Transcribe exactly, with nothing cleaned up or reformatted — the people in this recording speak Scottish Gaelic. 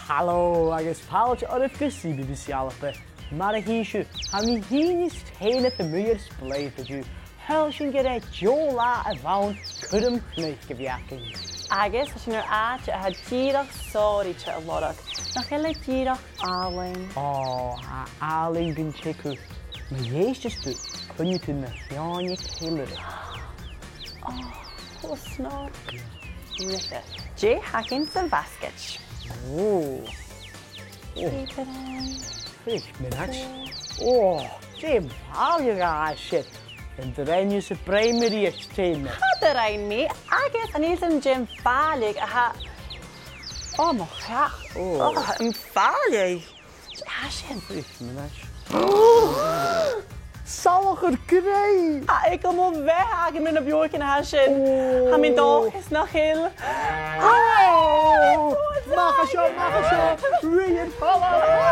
Halò agus fàilte oirbh gu C B B C ALBA. Mar a chì sibh, tha mi fhìn is Tèina a-muigh air Splaoid an-diugh. Shaoil sinn gur e deagh latha a bh' ann, cuirm-chnuic a bhith againn. Agus tha sinn air àite a tha dìreach sònraichte a lorg. Nach eil e dìreach àlainn? Ò, tha e àlainn gun teagamh. Ma dh'èisteas tu, cluinnidh tu na h-eòin a' ceilearadh. Ò, cho snog. Nise, dè th' againn sa bhasgaid? Ò. Ò. Pàipearan. Wait a minute. Ò, dè am fàileadh a tha sin? An do rinn thusa braim a-rithist, Tèina? Cha do rinn mi, agus chan eil fhios agam dè am fàileadh a tha... Ò, mo chreach. Ò. Ò, am fàileadh. Dè tha sin? Wait a minute. Salchar grèine! Tha eagal mo bheatha agam air na beothaichean a tha sin. Ò. Tha mi an dòchas nach eil. Ò! Mach à seo, mach à seo! Ruith air falbh!